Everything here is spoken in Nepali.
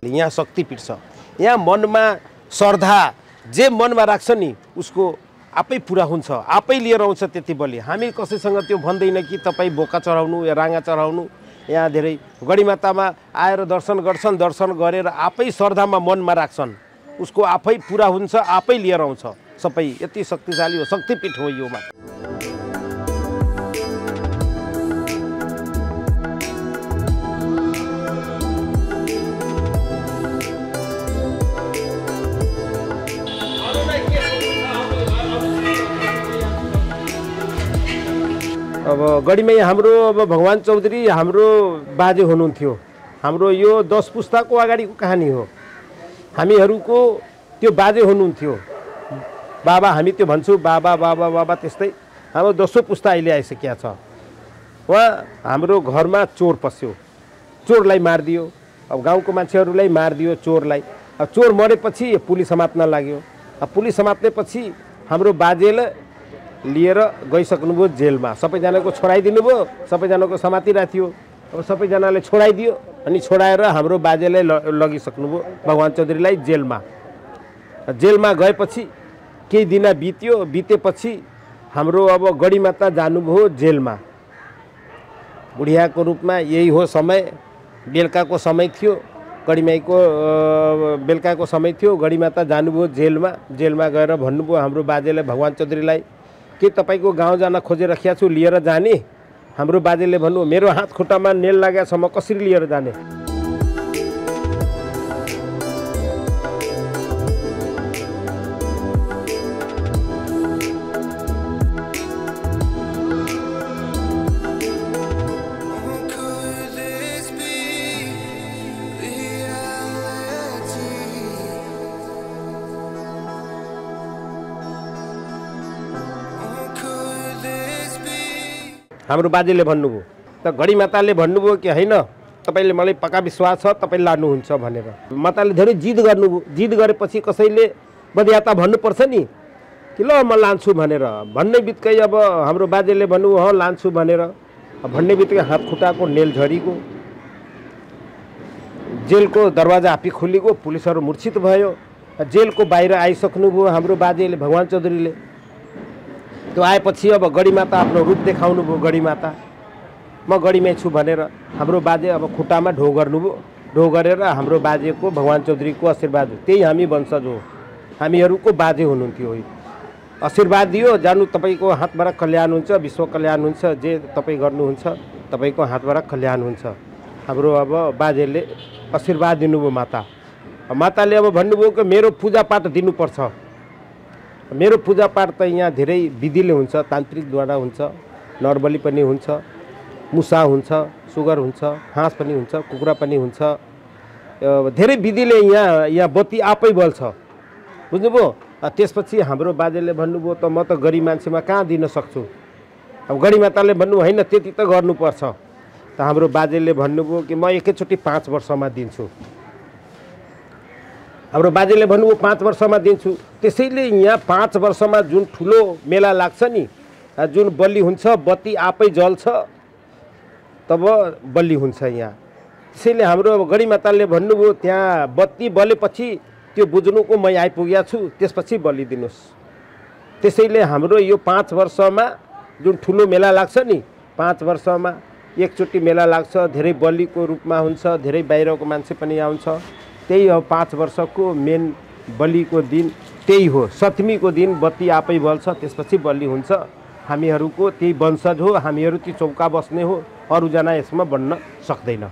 यहाँ शक्तिपीठ छ। यहाँ मनमा श्रद्धा जे मनमा राख्छ नि उसको आफै पुरा हुन्छ, आफै लिएर आउँछ त्यति बलि। हामी कसैसँग त्यो भन्दैन कि तपाईँ बोका चढाउनु या राँगा चढाउनु। यहाँ धेरै गढीमातामा आएर दर्शन गर्छन्, दर्शन गरेर आफै श्रद्धामा मनमा राख्छन्, उसको आफै पुरा हुन्छ, आफै लिएर आउँछ सबै। यति शक्तिशाली हो, शक्तिपीठ हो यो माता। अब गढीमै हाम्रो अब भगवान चौधरी हाम्रो बाजे हुनुहुन्थ्यो। हाम्रो यो 10 पुस्ताको अगाडिको कहानी हो। हामीहरूको त्यो बाजे हुनुहुन्थ्यो, बाबा हामी त्यो भन्छौँ, बाबा बाबा बाबा त्यस्तै हाम्रो 10औं पुस्ता अहिले आइसकेको छ। उहाँ हाम्रो घरमा चोर पस्यो, चोरलाई मारिदियो। अब गाउँको मान्छेहरूलाई मारिदियो चोरलाई। अब चोर मरेपछि पुलिस समात्न लाग्यो। अब पुलिस समात्नेपछि हाम्रो बाजेले लिएर गइसक्नुभयो जेलमा। सबैजनाको छोडाइदिनु भयो, सबैजनाको समातिरहेको थियो। अब सबैजनाले छोडाइदियो अनि छोडाएर हाम्रो बाजेलाई लगिसक्नुभयो भगवान चौधरीलाई जेलमा। जेलमा गएपछि केही दिन बित्यो, बितेपछि हाम्रो अब गढीमाता जानुभयो जेलमा बुढियाको रूपमा। यही हो समय, बेलुकाको समय थियो, गढीमाईको बेलुकाको समय थियो। गढीमाता जानुभयो जेलमा। जेलमा गएर भन्नुभयो हाम्रो बाजेले भगवान चौधरीलाई के तपाईको गाउँ जान खोजेर राखेको छु, लिएर जाने? हाम्रो बाजेले भन्नु मेरो हात खुट्टामा नेल लागेको छ, म कसरी लिएर जाने? हाम्रो बाजेले भन्नुभयो त गढीमाताले भन्नुभयो कि हैन तपाईले मलाई पक्का विश्वास छ तपाईले लानुहुन्छ भनेर। माताले धेरै जिद गर्नुभयो। जिद गरेपछि कसैले बदियाता भन्नुपर्छ नि कि ल म लान्छु भनेर। भन्ने बित्तिकै अब हाम्रो बाजेले भन्नुभयो ह लान्छु भनेर। भन्ने बित्तिकै हात खुट्टाको नेल झरीको, जेलको दरवाजा आफै खुलेको, पुलिसहरू मूर्छित भयो। जेलको बाहिर आइसक्नुभयो हाम्रो बाजेले भगवान चौधरीले। त्यो आएपछि अब गढीमाता आफ्नो रूप देखाउनु भयो। गढीमाता म गढीमै छु भनेर हाम्रो बाजे अब खुट्टामा ढो गर्नुभयो। ढो गरेर हाम्रो बाजेको भगवान चौधरीको आशीर्वाद, त्यही हामी वंशज हो, हामीहरूको बाजे हुनुहुन्थ्यो। आशीर्वाद दियो, जानु तपाईँको हातबाट कल्याण हुन्छ, विश्व कल्याण हुन्छ, जे तपाईँ गर्नुहुन्छ तपाईँको हातबाट कल्याण हुन्छ। हाम्रो अब बाजेले आशीर्वाद दिनुभयो माता। माताले अब भन्नुभयो कि मेरो पूजापाठ दिनुपर्छ। मेरो पूजापाठ त यहाँ धेरै विधिले हुन्छ, तान्त्रिकद्वारा हुन्छ, नरबली पनि हुन्छ, मुसा हुन्छ, सुगर हुन्छ, हाँस पनि हुन्छ, कुखुरा पनि हुन्छ। धेरै विधिले यहाँ बत्ती आफै बल्छ, बुझ्नुभयो? त्यसपछि हाम्रो बाजेले भन्नुभयो त म त गरिब मान्छेमा कहाँ दिन सक्छु। अब गढीमाताले भन्नु होइन त्यति त गर्नुपर्छ। त हाम्रो बाजेले भन्नुभयो कि म एकैचोटि 5 वर्षमा दिन्छु। हाम्रो बाजेले भन्नुभयो 5 वर्षमा दिन्छु। त्यसैले यहाँ 5 वर्षमा जुन ठुलो मेला लाग्छ नि, जुन बलि हुन्छ, बत्ती आफै जल्छ, तब बलि हुन्छ यहाँ। त्यसैले हाम्रो गढीमाताले भन्नुभयो त्यहाँ बत्ती बलेपछि त्यो बुझ्नुको म आइपुगेको छु, त्यसपछि बलि दिनुहोस्। त्यसैले हाम्रो यो 5 वर्षमा जुन ठुलो मेला लाग्छ नि, 5 वर्षमा एकचोटि मेला लाग्छ। धेरै बलिको रूपमा हुन्छ, धेरै बाहिरको मान्छे पनि आउँछ। त्यही हो 5 वर्षको मेन बलिको दिन, त्यही हो। सप्तमीको दिन बत्ती आफै बल्छ, त्यसपछि बलि हुन्छ। हामीहरूको त्यही वंशज हो, हामीहरू ती चौका बस्ने हो, अरूजना यसमा बन्न सक्दैन।